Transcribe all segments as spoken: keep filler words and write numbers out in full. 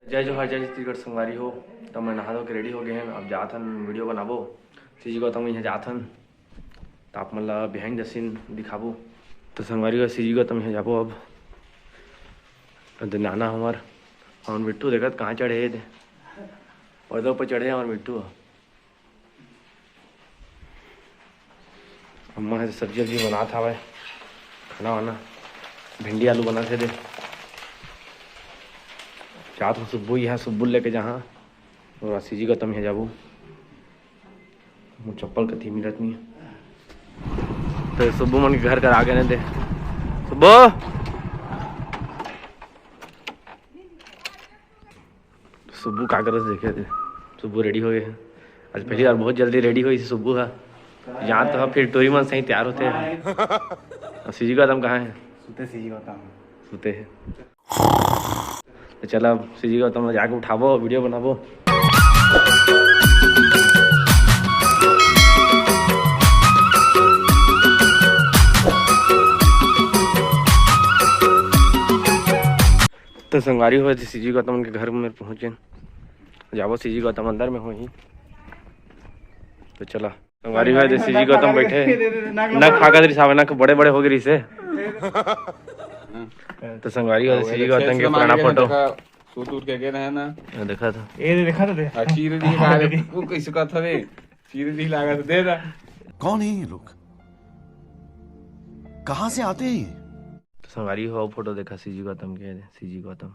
जय जोहार, जय छत्तीसगढ़ संगवारी हो। त मैं नहा धो के ready हो गए हन, अब जात हन video बनाबो। सीजी गौतम यहाँ जात हन, त आप मन ला behind the scene दिखाबो। त संगवारी हो, सीजी गौतम यहाँ जाबो अब। अब दे नाना हमर, हमर मिट्टू देखत कहाँ चढ़े हे दे, ओदे ऊपर चढ़े हे हमर मिट्टू। अम्मा ह सब्जी वब्जी बनात हवय, खाना वाना, भिंडी आलू बनात हे दे। जात हूँ सुब्बू यहाँ, सुब्बू लेके जहाँ, और सीजी गौतम यहाँ जाबू। मोर चप्पल कती मिलत नहीं। तो सुब्बू मन के घर कर आगे ने दे। सुब्बू, सुब्बू का करत देखे दे। सुब्बू ready हो गए हैं। आज पहली बार बहुत जल्दी ready होइस सुब्बू हा। यहाँ तो फिर टूरी मन सही तैयार होते हैं। और सीजी गौतम कहाँ है? सुते सीजी गौतम। सुते हैं। तो चला, अब सीजी गौतम ला जाके उठाबो, video बनाबो। तो संगवारी हो, सीजी गौतम के घर में पहुँचे, जाबो सीजी गौतम अंदर में होही। तो चला। संगवारी हो, सीजी गौतम बैठे। नक फाकत रिहिस हावय, नक बड़े-बड़े हो गे रिहिस हे। तो संगवारी हो, सीजी गौतम के पुराना फोटो। सूत उठ के गे रहे ना। ये देखा था। ये देखा था, दे। आ, चीर दी का रे, वो कैसे कहत हवे? चीर दी लागत, दे दा। कौन है ये लोग? कहाँ से आते हैं ये? तो संगवारी हो, फोटो देखा सीजी गौतम के, सीजी गौतम।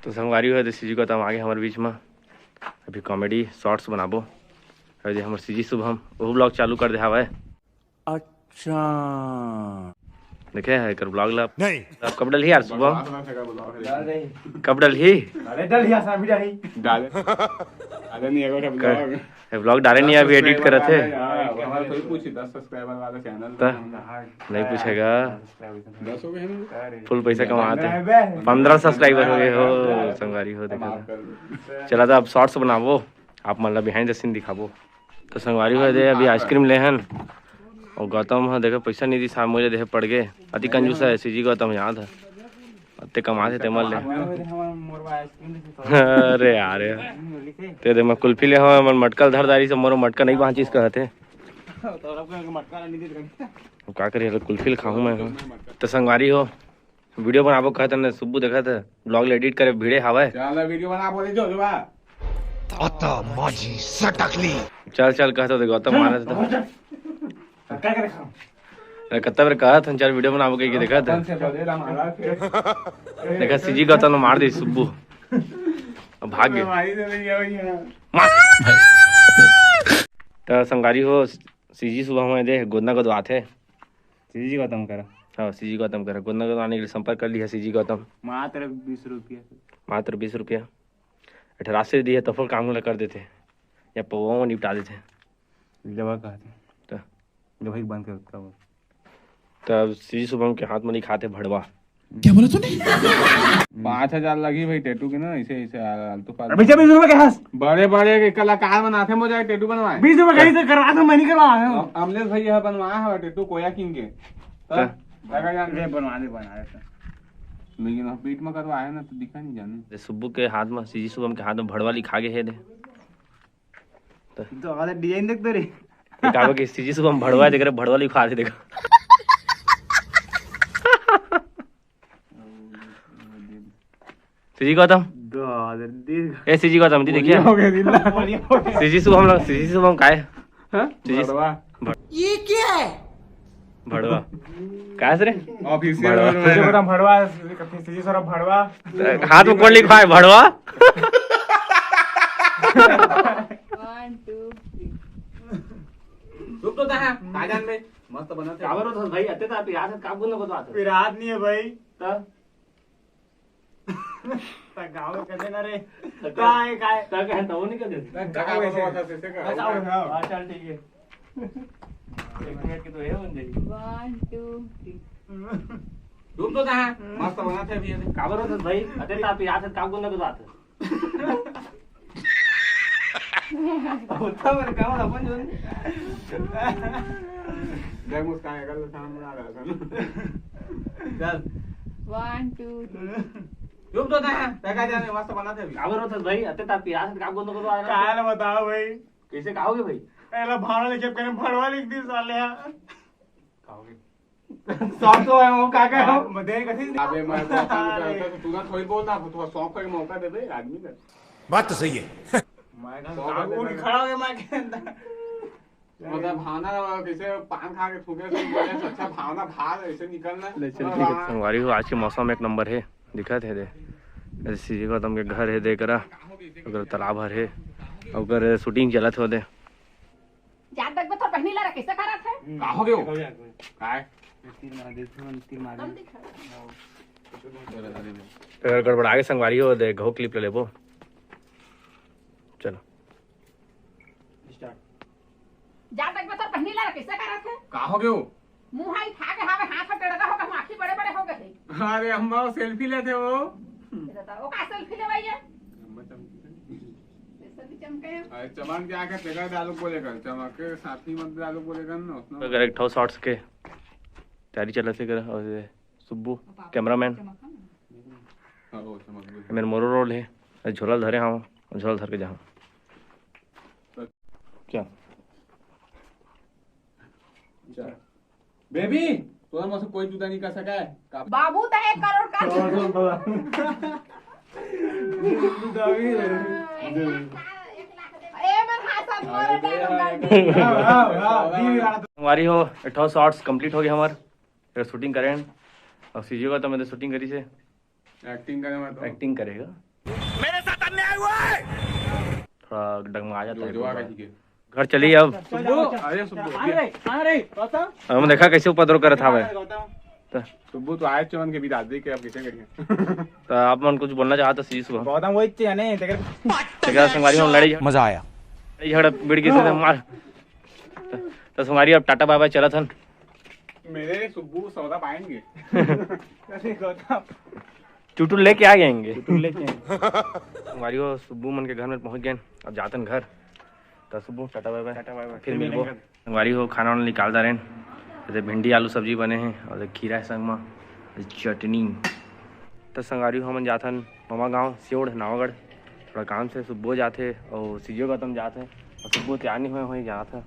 तो संगवारी हो, तो सीजी गौतम आगे हमर बीच में। अभी comedy shorts बनाबो। अभी हमर सीजी शुभम वो vlog चालू कर दे हावय। अच्छा। देखे है एकर vlog ला? नहीं। अब कब डलही यार शुभम? कब डलही? अरे डल यार, सामी डल ही। डाले। अरे नहीं, एगो कर, vlog। ये vlog डाले नहीं, अभी edit करत है। हमारे कोई पूछी, दस subscriber वाला channel त? नहीं पूछेगा। दस हो गए हैं ना? Full पैसा कमाते हैं। पंद्रह subscriber हो गए हो, संगवारी हो, देखा था। चला, तो अब shorts बनाबो, आप मन ला behind the scene दिखाबो। तो संगवारी हो दे, अभी ice cream ले हन, और गौतम ह देखे पैसा नहीं दिस, मोला देहे पड़ गए। अति कंजूस है सीजी गौतम, याद है, अत्ते कमाथे ते मन ले। अरे यार, ते दे मैं कुल्फी ले हूँ, मन मटका धर दारी से, मोरो मटका नहीं बांचिस कहते। अब का करी, कुल्फी ले खाहूँ मैं। तो संगवारी हो, video बनाबो कहत हन, सुब्बू देखत vlog ला edit करे भिड़े हावय। चल video बना, बोले जो, जो बा। ताता माजी सटकली। चल, चल, कहत हो, गौतम मारत तो। का करे खाओ? अरे, कत्ता बेर कहत हन, चल video बनाबो कहिके देखत। अपन से बदे ला मारा फिर। देखा, सीजी गौतम मार दे सुब्बू। अब भाग गए। मारी दे भैया, भैया। मार। तो संगवारी हो, सीजी शुभम दे गोदना गोदवाथे। सीजी गौतम करा। हाँ, सीजी गौतम करा। गोदना गोदवाने के लिए संपर्क कर लिया सीजी गौतम। मात्र बीस रुपया। मात्र बीस रुपया। अठे राशि दिए तो full काम वाला कर देते। या पौवा में निपटा देते। जवा कहते। तो? जब भाई बंद कर, कर। तब सीजी शुभम के हाथ में लिखाते भड़वा। क्या बोला तूने? पाँच हजार लगी भाई tattoo के ना, इसे, इसे आ-, आलतू फालतू। अबे जब बीस रुपए के हंस। बड़े बड़े के कलाकार बनाते, मुझे tattoo बनवाए। बीस रुपए कहीं से करवा दो, मैं नहीं करवाया हूँ। अम-, अमलेश भैया बनवाया है tattoo कोया किंग के। तब क्या? लगा जान दे, बनवा दे, बना दे। लेकिन अब पीठ में करवाया ना तो दिखा नहीं जाने। सुब्बू के हाथ में, सीजी शुभम के हाथ में भड़वा लिखा गए है दे। तो आधा design देख तो रे। ये कहा कि सीजी शुभम भड़वा है, देख रहे, भड़वा लिखा दे, देखो। सीजी गौतम। दो हजार दे। ए, सीजी गौतम, दी देखिए। हो गया, दिल्ला। सीजी शुभम लोग, सीजी शुभम काय? हाँ? सीजी भड़वा। भड़-, ये क्या है? भड़वा। काय से रे? Official भड़वा। भड़वा। सीजी गौतम भड़वा, सीजी सौरभ भड़वा। हाथ में कौन लिखवाए भड़वा? One, two, three। रुक तो, कहाँ? ताजान में मस्त बनत है। काबर होत भाई, अत्ते ता पिरात है, का गुण को तो आते। पिरात नहीं है भाई। तब? ता गाँव में कर देना रे। ता का है, का है? ता का है, तो वो नहीं कर देते। ता गाँव में से। ता गाँव में से। हाँ, चल, ठीक है। एक मिनट की तो है बन जाएगी। One, two, three। रुक तो, कहाँ? मस्त बनत है अभी ये। काबर होत भाई, अत्ते ता पिरात है, का गुण को तो आते। उत्तम रे, का अपन जो। देख मुस्कान, अगर तो सामने आ रहा था। चल। One, two, three. चुप तो ना, तै का जाने, मस्त बनाथे अभी। काबर होत भाई, अते तार पिरात हे, का गोंद को तो आ रहा है। काहे ल बताओ भाई? कैसे खाओगे भाई? एला भावना लिखे, कहने भड़वा लिख दी साले हा। खाओगे? शौक तो है वो, का का हो? हाँ, मैं देख कथी। अबे मैं तो अपन अरे। करता तो तू ना थोड़ी बोलना, थोड़ा शौक का मौका दे दे आदमी का। बात तो सही है। मैं कहा, शौक का वो दे भी दे। खड़ा हो गया, मैं कहता। मतलब भावना कैसे पान खा के थूके, तो बोले, अच्छा भावना बाहर ऐसे निकलना। ले चल, ठीक है। संगवारी हो, आज के मौसम एक नंबर हे, दिखत हे दे। जैसे सीजी गौतम के घर हे, दे करा, ओकर तालाब हर हे, ओकर shooting चलत हे दे। जात देख बे, तोर बहिनी ला कैसे करत हे? का हो गयो? काय? तीर मार दे, तीर मार दे। कम दिखा। अगर गड़बड़ा गे संगवारी हो, दे घो clip ले लेबो। चलो। Start। जा देख बे, तोर बहिनी ला कैसे करत हे? का हो गयो? मुंह हा इठा के हावे, हाथ ह टेढ़ा हो गे, आँखी बड़े-बड़े हो गे हे। अरे अम्मा, वो selfie लेथे वो। ये बता, वो का selfie लेवइया? अम्मा चमकी से। ये selfie चमके हे। अरे चमक जा के तेरा डायलॉग बोलेगा, चमक के साथ ही मत डायलॉग बोलेगा ना, उसमें। अगर एक ठो shots के तैयारी चलत हे कर, और ये सुब्बू, cameraman। हाँ, वो समझ गए। मेरे मोरो role हे, अरे झोला धरे हूँ, झोला धर के जाऊँ। क्या? अच्छा। बेबी, तोर मसे कोई जुदा नहीं कर सका है। का- बाबू त एक करोड़ का जुदा भी है। ए, मन हाथ साथ मारे डायलॉग डाल दे। हाँ, हाँ, हाँ, दी रात। हमारी हो, एक ठो shots complete हो गए हमार। फिर shooting करें। और सीजी गौतम तो shooting करी से। Acting करे मतलब? Acting करेगा। मेरे साथ अन्याय हुआ है। थोड़ा डगमगा जाता है। जो आगे ठीक है। घर चलिए अब। सुब्बू, अरे सुब्बू, कहाँ रे? कहाँ रे? गौतम? हम देखा कैसे उपद्रव करत हावे। गौतम। तो सुब्बू तो आए चवन के बिरादरी के, अब कैसे करिए? तो आप मन कुछ बोलना चाहते सीजी सुबह? गौतम वही चीज है नहीं, तेरे तेरा संगवारी हम लड़ाई मजा आया। लड़ाई झगड़ा बिड़ के से मार। तो संगवारी अब टाटा बाय बाय चलत हन। मेरे सुब्बू सौदा पाएंगे। अरे गौतम। चुटुल लेके आ जाएंगे। चुटुल लेके आएंगे। संगवारी हो, सुब्बू मन के घर में पहुंच गए, अब जातन घर। तो सुब्बू, टाटा बाय बाय। टाटा बाय बाय। फिर फिर मिलबो। मिलेंगे। संगवारी हो, खाना वाना निकाल डारेन। जैसे भिंडी आलू सब्जी बने हैं और खीरा है संग में, चटनी। तो संगवारी हो, हमन जाथन ममा गांव, सियोड़, नवागढ़। थोड़ा काम से सुब्बो जाथे और सीजी गौतम जाथे और सुब्बो तैयार नहीं हुए, वहीं जाना था।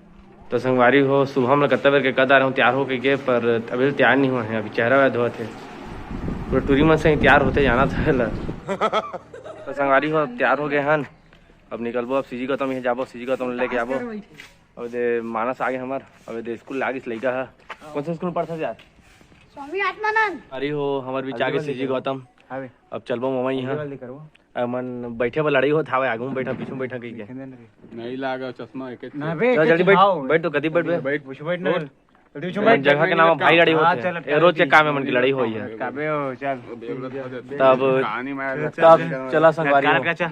तो संगवारी हो, सुबह हम लोग कत्ता बेर के कदा रहे हूँ तैयार हो के, के, पर अभी तैयार नहीं हुए हैं, अभी चेहरा वह धोत है। पूरा टूरी मन से ही तैयार होते जाना था ला। तो संगवारी हो, तैयार हो गए हन, अब निकलबो, अब सीजी गौतम यहीं जाबो, सीजी गौतम लेके आबो। अब दे मानस आगे हमार, अब दे स्कूल लागिस लइका है। कौन सा स्कूल पढ़ता यार? स्वामी आत्मानंद। अरे हो, हमार भी अगली चागे बार सीजी लेके गौतम। हाँ बे। अब चलबो ममा अगली यहाँ। बार लेकर वो। अ, मन बैठे बर लड़ाई होत हावय, आगू में बैठा, पीछू में बैठा कहिके। देखे नहीं रे। नहीं लागा चश्मा एक एक ना बे, चल, जल्दी बैठ, हाव। बैठ तो, कदी बैठ बे। बैठ, पीछू बैठ ना। बैठ। जल्दी पीछू मन बैठ। जगह के नाम भाई लड़ाई हाँ, होत हे। चल, ए रोज के चल, काम है, मन की चल। लड़ाई होई है। काबे हो, चल। तब कहानी में चल, तब चल। चला संगवारी कार हो। का चल।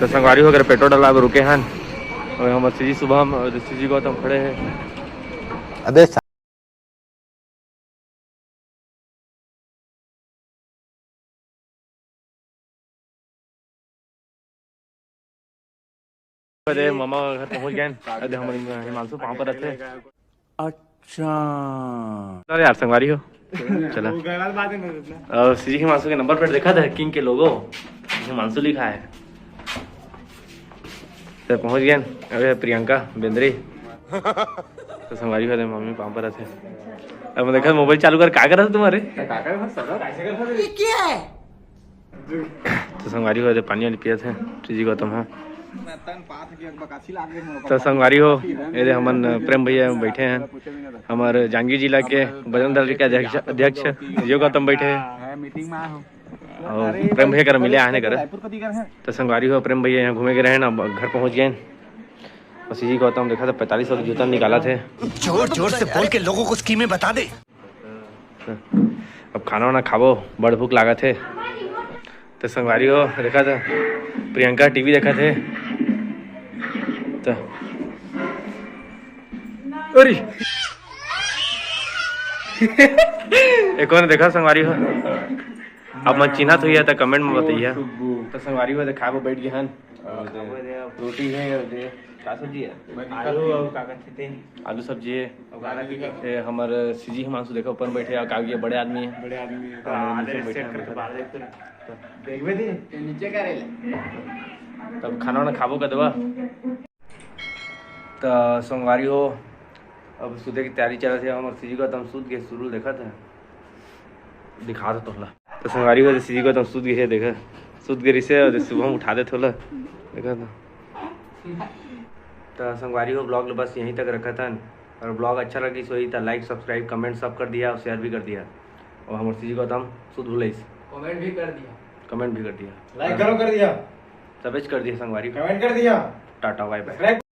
तो संगवारी हो, अगर पेट्रोल डलावे रुके हन, और हमर सीजी शुभम और सीजी गौतम खड़े हैं। अबे सा- अरे ममा घर पहुंच गए। अरे हमर हिमांशु पाँव परत हे। अच्छा। अरे यार संगवारी हो। चला। वो गलत बात है ना। और सीजी हिमांशु के नंबर प्लेट देखा था, किंग के लोगो हिमांशु लिखा है। तो पहुंच गए। अरे प्रियंका बेंद्रे। तो संगवारी हो, मम्मी पाँव परत हे। अब मैं देखा मोबाइल चालू कर, का करत तुम्हारे? ये क्या है? तो संगवारी हो, पानी वानी पियत हे, सीजी गौतम हे। तो संगवारी हो, ये दे हमन प्रेम भैया बैठे हैं, हमर जांजगीर जिला के बजरंग दल के अध्यक्ष, अध्यक्ष सीजी गौतम बैठे हैं। मीटिंग में आए हो। और प्रेम भैया कर मिले आने कर। तो संगवारी हो, प्रेम भैया यहाँ घूमे के रहे ना, अब घर पहुँच गए। और सीजी गौतम देखा था पैंतालीस सौ के जूता निकालत हे। जोर जोर से बोल के लोगों को स्कीमें बता दे। अब खाना वाना खाबो, बड़ भूख लागत हे। तो संगवारी हो, देखा था प्रियंका टीवी देखत हे। तो अरे एक और देखा संगवारी हो। आप मन चिन्हत होइहा त comment में बताइहा। त संगवारी हो, खाए बर बैठ गे हन। रोटी हे, का सब्जी हे? आलू अउ का कथे ते? आलू सब्जी हे। अउ का कथे ते? ए, हमर सीजी हिमांशु देखो ऊपर में बैठे हे, का ये बड़े आदमी हे। बड़े आदमी हे। हाँ, नीचे में बैठे हे। देखबे दे। नीचे का रे? तब खाना वाना खाबो का देवा। त संगवारी हो, अब सुते के तैयारी चलत हे। हमर सीजी गौतम सुत गे, सुरुल देखत हे, दिखा दो तोला। त संगवारी हो, सीजी गौतम सुत गे हे, देखा, सुत गे रिसे, अउ सुबह में उठा दे तोला, देखा तो। त संगवारी हो, vlog ल बस यहीं तक रखत हन, अउ vlog अच्छा लगिस होही त like, subscribe, comment सब कर दिहा अउ share भी कर दिहा। अउ हमर सीजी गौतम सुत भुलाइस। Comment भी कर दिहा। Comment भी कर दिहा। Like घलो कर दिहा। सबेच कर दिहा संगवारी। Comment कर दिहा। Tata, bye bye। Subscribe